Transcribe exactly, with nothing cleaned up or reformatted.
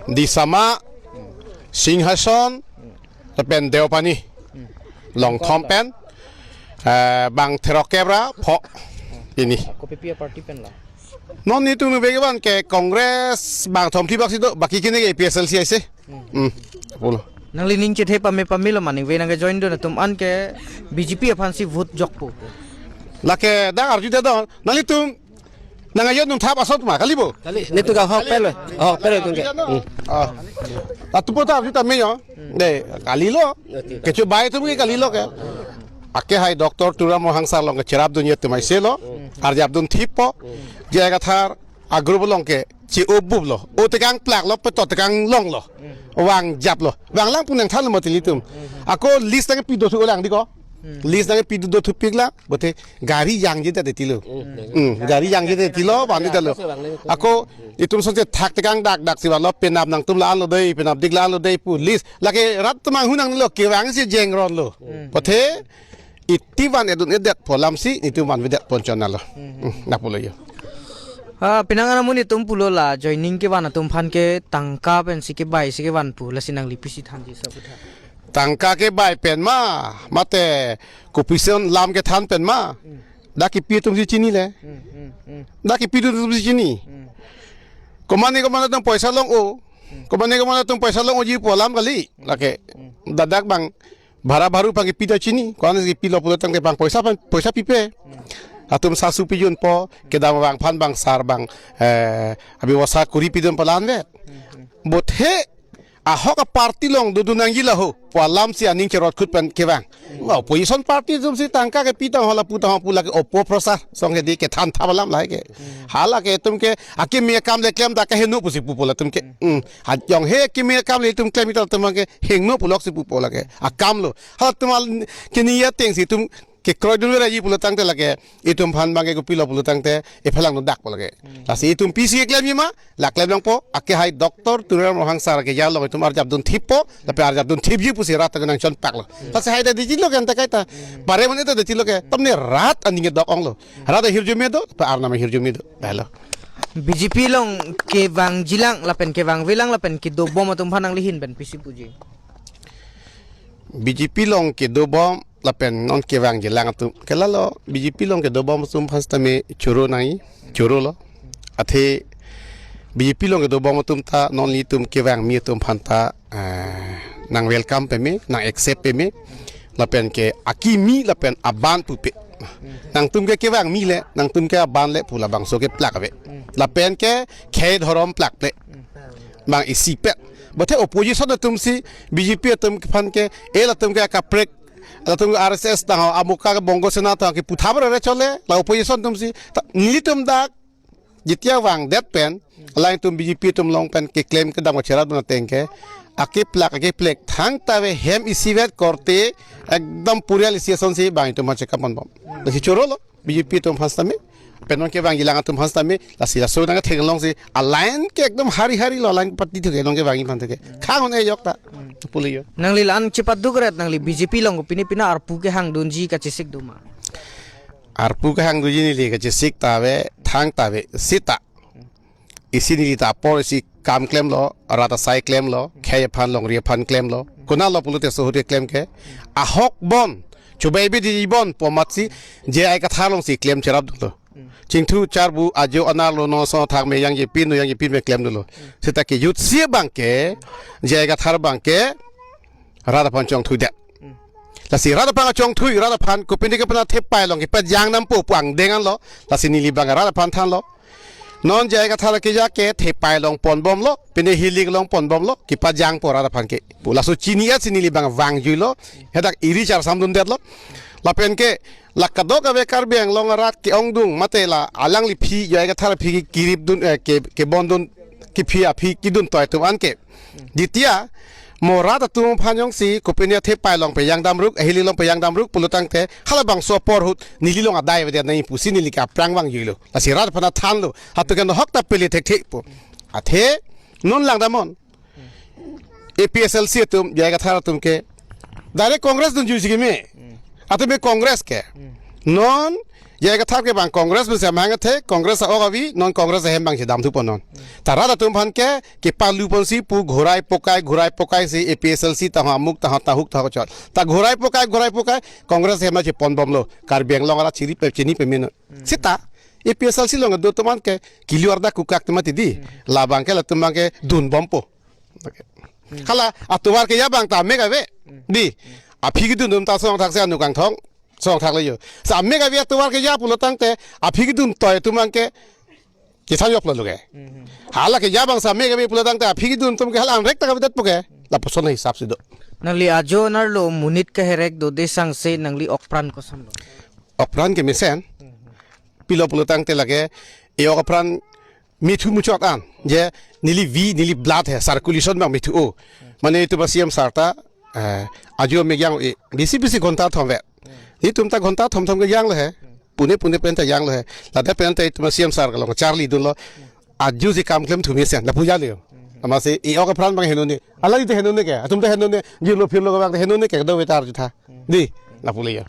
Disama, Singhason, lapen Deopani. Longthom pen, eh, bang therok kep ra pho pini. Kopi pi aparty pen la? Non netum bege ban ke Congress bang thom thibak si do, baki kini ke A P H L C aise. Hmm. Pulo. Nangli ning chethe pame pame lo ma, ningve nangkejoin dun atum an ke B J P aphan si vote jokpo. Lake dak arju de do. Nanglitum nang ayon nung thap asot ma, kali bo? Kali, netum ka hok pelo. Hok pelo tum ke. Hmm. Ah. Atupo ta arju tame yo. De, kali lo. Oke. Kecho bai tum ke kali lo ke. Ake hai Doctor Tuliram Ronghang sar along ke cherap dunia tum aise lo. Arjap dun thippo. J I Kathar a-group along ke che-o bup lo. O tekang plak lo, peto tekang long lo. Vang jap lo. Vang lang pu nangthan lo mati ilitum. Ako list nangpi dothu lang di ko. List nangpi dothu pik lang. Bote gari jangjedet tilo. Hmm, gari jangjedet tilo, bang di tilo. Ako itum sonte thak tekang dak dak si vanlo, penap nangtum la-an lo dei, penapdik la-an lo dei pu list. Lake rat temang hunang lo, kevang si jengron lo. Bote iti van edun edet pu alam si, iti van vedet pon chona lo. Hmm, na pulo yo. Ah, penang ana mun itum pulo la, joining kevan atum aphan ke tangka pensi kebai si kevan pu, lasi nangli pisi thanji sa putha. Tangka kebai pen ma, mate kopison lam kethan pen ma. Hmm. Dak kipi atum si chini le. Hmm, hmm, hmm. Dak kipi atum si chini. Hmm. Komane komane atum poisa long-o. Hmm. Komane komane atum poisa long-oji pu alam kali. Hmm. Lake. Hmm. Dadak bang bhara bharu pang kipi ta chini. Koan si kipi lo pulo tangte bang poisa pang, poisa pipe. Hmm. Atum sasu pijunpo, kedam vang aphan bang sar bang, eh, abi wasa kuri pidun palan vet. Hmm, hmm. Bote ahok a-party along dodun nangji laho pu alam si aning cherot khut pen kevang. Opposition party atum si tangka kepi tang ho lapu tang ho pu lake opo prosa song ke di kethan thap alam lahai ke. Hala ke atum ke akimi akam le klem ta kehingno pusi pupo latum ke. Hmm. Ajong he akimi akam le itum klem ita atum ke hingno pulok si pupo lake. Akam lo. Hala atum al kini ya teng si atum kekroi dun veraji pulo tangte lake itum aphan bang ke kopilo pulo tangte ephelang no dak po lake. Hmm. Lasi itum pisi klemji ma, la klem nangpo, ake hai Doctor Tuliram Ronghang sar ke jalong itum arjap dun thippo, lapen arjap dun thipji pusi rat ke nangchonpak lo. Hmm. Lasi hai ta diji lo ke anta kaita. Hmm. Bare mane ta diji lo ke, tamne rat aning dok ong lo. Rat ahirjume do, pa Arnam ahirjume do. Helo. B J P along kevangjilang lapen kevangvelang lapen kedobom atum aphan nangli ahin pen pisi puji. B J P along kedobom lapen non kevangjilang atum. Ke lalo B J P along kedobom atum aphan sitame choro nai, choro lo. Athe B J P along kedobom atum ta non ilitum kevangmi atum aphan ta, eh, nang welcome peme, nang accept peme. Lapen ke akimi lapen aban pupe. Nangtum ke kevangmi le, nangtum ke aban le pu labangso ke plak ave. Lapen ke khei dhorom plak le. Bang isi pet. Bote opposition atum si B J P atum aphan ke, eh, latum ke akaprek, latum ke R S S tang ho, amuka ke Bongo Sena tang ho, kepu thap rere chole, la opposition atum si, ta, nelitum dak, jitia vangdet pen, alangtum B J P atum along pen keklem kedam kacherap dun ateng ke, akeplak, akeplek, thangta ave hem isivet korte, ekdom purial isi ason si bang itum ma chekam ponbom. Lasi choro lo, B J P atum aphan sitame, pen non kevangjilang atum aphan sitame, lasi laso nang theklong si, aline ke ekdom hari hari lo, aline party thu ke, non kevangji aphan thu ke. Khang un-e yok ta, pulo yo. Nangli la-an chepaduk ret, nangli B J P along kopine pine arpu kehang dunji kachesik do ma? Arpu kehang dunji neli kachesik ta ave, thangta ave, sita. Isi neli ta apor isi kam klemlo, rat asai klemlo, khei aphan longri aphan klemlo. Konat lo pulote sohuri klem ke. Ahok bon, chubai bidi bon, pu amat si, J I Kathar along si klem cherap dunlo. Chingthu charbu ajo anar lo no so thak me yangjepin no yangjepin me klem dunlo. Sita ke youth si bang ke, J I Kathar bang ke, rat aphan chongthui det. Lasi rat aphan chongthui, rat aphan kopine ke pena thepai along kepajang dampo pu angdeng anlo, lasi neli bang rat aphan thanlo. Non J I Kathar keja ke thepai along ponbomlo, pine hilik along ponbomlo, kepajangpo rat aphan ke. Pu laso chini-et si neli bang vangjui lo, hadak iri charsam dundetlo. Lapen ke, la kadokave Karbi Anglong arat ke-ongdung, mate la alangli aphi, J I Kathar aphi ke kirip dun, eh, ke, kebon dun, kephi aphi kedun toi atum an ke. Jitia, mo rat atum aphan jongsi, kopine thepai along pejang damruk, ahili along pejang damruk, pulo tangte, halabangso apor ahut, neli along adai avedet nai pusi neli ke aphrang vangjui lo. Lasi rat aphan thanlo, halatum ke nohok ta pele thekthe pu. Athe, non langdamnon. A P H L C atum, J I Kathar atum ke, direct Congress dunjui si keme. Atum ke Congress ke. Non, J I Kathar ke bang Congress pensi amahang athe, Congress a-ok avi, non Congress ahem bang chedam thupo non. Ta rat atum aphan ke, kepalu ponsi pu ghurai pokai, ghurai pokai si A P H L C taho amuk taho tahuk taho chot. Ta ghurai pokai, ghurai pokai, Congress ahem cheponbomlo. Karbi Anglong arat chiri pe chini pame non. Seta, A P H L C along do atum aphan ke, kilior da kukak atum mati di. Labang ke latum abang ke dunbompo. Okay. Hala, atovar keja abang ta mek ave. Di. Aphi kedun atum ta song thak se anu kangthong. Song thak le jo. Sa mek ave atovar keja pulo tangte, aphi kedun toi atum abang ke, kisa joklo lo ke. Hala keja abang sa mek ave pulo tangte, aphi kedun atum ke hala anrek ta kavedet po ke. Lapuson hisap si do. Nangli ajo nerlo monit kaherek dode sangse nangli okpran kosonlo? Okpran ke mesen. Pilo pulo tangte lake, e-ok apran methu muchot an. Je neli V, neli blood he, circulation abang methu o. Mane itum a-C M sir ta, eh, ajo mek jang e, bisi bisi ghonta thom ve. Netum ta ghonta thom thom ke janglo he. Pune pune pen ta janglo he. Ladak pen ta itum a-C M sir kalong charli dunlo. Ajo si kam klem thu mesen, lapu jale. Amatsi e-ok apran abang henone. Ala ite henone ke, atum ta henone, jirlo phirlo abang henone ke, do vetar jutha. Di, lapu le jo.